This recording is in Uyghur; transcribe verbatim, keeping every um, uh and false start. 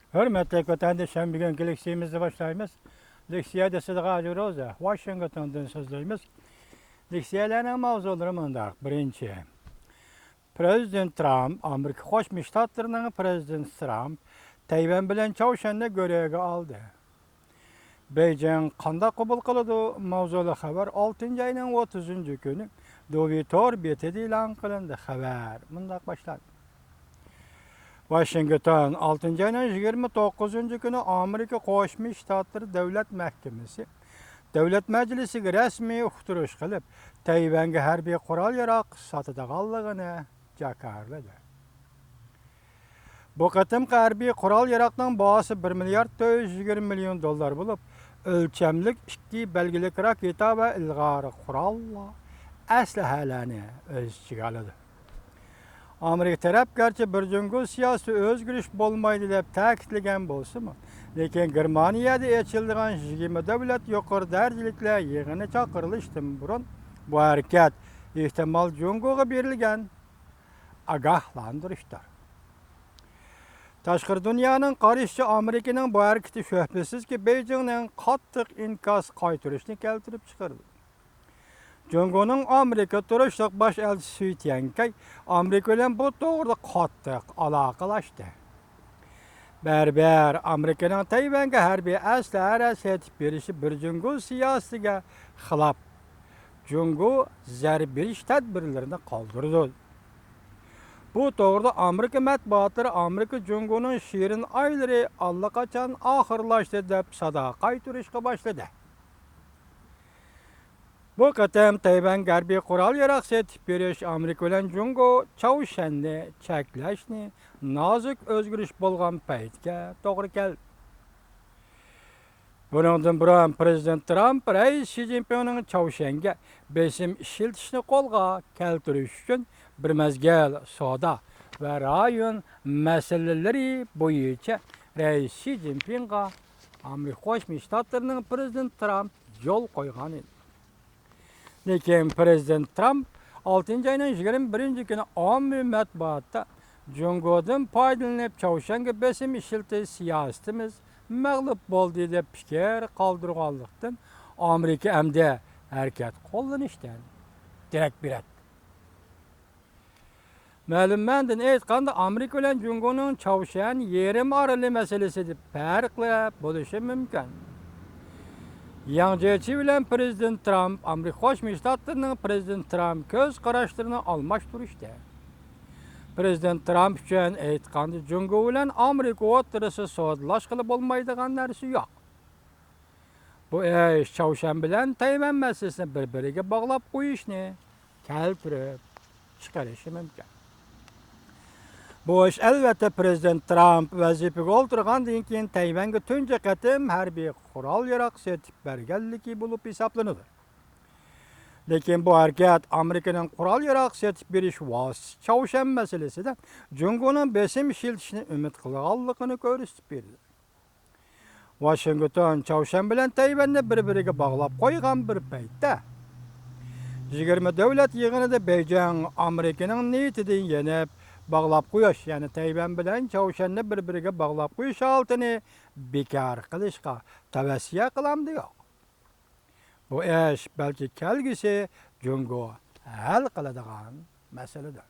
ھۆرمەتلىك ۋەتەنداشلار، بۈگۈنكى لېكسىيەمىزنى باشلايمىز. لېكسىيە دېسىدىغا روزا، ۋاشىنگتوندىن سۆزلەيمىز. لېكسىيەلەرنىڭ ماۋزۇلىرى مۇنداق. بىرىنچى، پرېزىدېنت ترامپ، ئامېرىكا قوشما شتاتلىرىنىڭ پرېزىدېنتى ترامپ تەيۋەن بىلەن چاۋشيەننى گۆرۈگە ئالدى. بېيجىڭ قانداق قوبۇل قىلىدۇ؟ ماۋزۇلۇق خەۋەر ئالتىنچى ئاينىڭ ئوتتۇزىنچى كۈنى دۇۋى تور بېتىدە ئېلان قىلىندى. خەۋەر مۇنداق باشلاندى. ۋاشىنگتون، ئالتىنچى ئاينىڭ يىگىرمە توققۇزىنچى كۈنى ئامېرىكا قوشما شتاتلىرى دۆلەت مەھكىمىسى دۆلەت مەجلىسىگە رەسمىي ئۇقتۇرۇش قىلىپ، تەيۋەنگە ھەربىي قورال-ياراغ ساتىدىغانلىقىنى جاكارلىدى. بۇ قېتىمقى ھەربىي قورال-ياراغنىڭ باھاسى بىر مىليارد تۆت يۈز يىگىرمە مىليون دوللار بولۇپ، ئۆلچەملىك ئىككى بەلگىلىك راكېتا ۋە ئىلغار قوراللار، ئەسلىھەلەرنى ئۆز ئىچىگە ئالىدۇ. ئامېرىكا تەرەپ گەرچە بىر جۇڭگو سىياسىتى ئۆزگىرىش بولمايدۇ دەپ تەكىتلىگەن بولسىمۇ، لېكىن گېرمانىيەدە ئېچىلىدىغان يىگىرمە دۆلەت يۇقىرى دەرىجىلىكلەر يىغىنى چاقىرىلىشتىن بۇرۇن بۇ ھەرىكەت ئېھتىمال جۇڭگوغا بېرىلگەن ئاگاھلاندۇرۇشتۇر. تاشقىرى دۇنيانىڭ قارىشىچە، ئامېرىكىنىڭ بۇ ھەرىكىتى شۈبھىسىزكى بېيجىڭنىڭ قاتتىق ئىنكاس قايتۇرۇشىنى كەلتۈرۈپ چىقىرىدۇ. جۇڭگونىڭ ئامېرىكا تۇرۇشلۇق باش ئەلچىسى سۈي تيەنكەي ئامېرىكا بىلەن بۇ توغرىدا قاتتىق ئالاقىلاشتى. بەرىبىر ئامېرىكىنىڭ تەيۋەنگە ھەربىي ئەسلىھە سېتىپ بېرىشى بىر جۇڭگو سىياسىتىگە خىلاپ، جۇڭگو زەربە بېرىش تەدبىرلىرىنى قالدۇرىدۇ. بۇ توغرىدا ئامېرىكا مەتبۇئاتلىرى ئامېرىكا جۇڭگونىڭ شېرىن ئايلىرى ئاللىقاچان ئاخىرلاشتى دەپ سادا قايتۇرۇشقا باشلىدى. بۇ قېتىم تەيۋەنگە ھەربىي قورال-ياراغ سېتىپ بېرىش ئامېرىكا بىلەن جۇڭگو چاۋشيەننى چەكلەشنى نازۇك ئۆزگىرىش بولغان پەيتكە توغرا كەلدى. بۇنىڭدىن بۇرۇن پرېزىدېنت ترامپ رەئىس شى جىنپىڭنىڭ چاۋشيەنگە بېسىم ئىشلىتىشنى قولغا كەلتۈرۈش ئۈچۈن بىر مەزگىل سودا ۋە رايون مەسىلىلىرى بويىچە رەئىس شى جىنپىڭغا ئامېرىكا قوشما شتاتلىرىنىڭ پرېزىدېنتى ترامپ يول قويغان ئىدى. لېكىن پرېزىدېنت ترامپ ئالتىنچى ئاينىڭ يىگىرمە بىرىنچى كۈنى ئاممىۋى مەتبۇئاتتا جۇڭگودىن پايدىلىنىپ، چاۋشيەنگە بېسىم ئىشلىتىش سىياسىتىمىز مەغلۇپ بولدى دەپ پىكىر قالدۇرغانلىقتىن، ئامېرىكا ئەمدى ھەرىكەت قوللىنىشتىن دېرەك بېرەتتى. مەلۇم مەنىدىن ئېيتقاندا، ئامېرىكا بىلەن جۇڭگونىڭ چاۋشيەن يېرىم ئارىلى مەسىلىسىدە پەرقلەر بولۇشى مۇمكىن. ياڭ جيېچى بىلەن پرېزىدېنت ترامپ ئامېرىكا قوشما شتاتلىرىنىڭ پرېزىدېنت ترامپ كۆز قاراشلىرىنى ئالماشتۇرۇشتى. پرېزىدېنت ترامپ ئۈچۈن ئېيتقاندا، جۇڭگو بىلەن ئامېرىكا ئوتتۇرىسىدا سودىلاشقىلى بولمايدىغان نەرسە يوق. بۇ ئىش چاۋشيەن بىلەن تەيۋەن مەسىلىسىنى بىر-بىرىگە باغلاپ قويۇشنى كەلتۈرۈپ چىقىرىشى مۇمكىن. بۇ ئىش، ئەلۋەتتە، پرېزىدېنت ترامپ ۋەزىپىگە ئولتۇرغاندىن كېيىن تەيۋەنگە تۇنجى قېتىم ھەربىي قورال-ياراغ سېتىپ بەرگەنلىكى بولۇپ ھېسابلىنىدۇ. لېكىن بۇ ھەرىكەت ئامېرىكىنىڭ قورال-ياراغ سېتىپ بېرىش ۋاسىتىسى چاۋشيەن مەسىلىسىدە جۇڭگونىڭ بېسىم ئىشلىتىشنى ئۈمىد قىلغانلىقىنى كۆرسىتىپ بېرىدۇ. ۋاشىنگتون چاۋشيەن بىلەن تەيۋەننى بىر-بىرىگە باغلاپ قويغان بىر پەيتتە، يىگىرمە دۆلەت يىغىنىدا بېيجىڭ ئامېرىكىنىڭ نىيىتىدىن يېنىپ، باغلاپ قويۇش، يەنى تەيۋەن بىلەن چاۋشيەننى بىر-بىرىگە باغلاپ قويۇش ھالىتىنى بىكار قىلىشقا تەۋسىيە قىلامدۇ يوق؟ بۇ ئىش بەلكى كەلگۈسى جۇڭگو ھەل قىلىدىغان مەسىلىدۇر.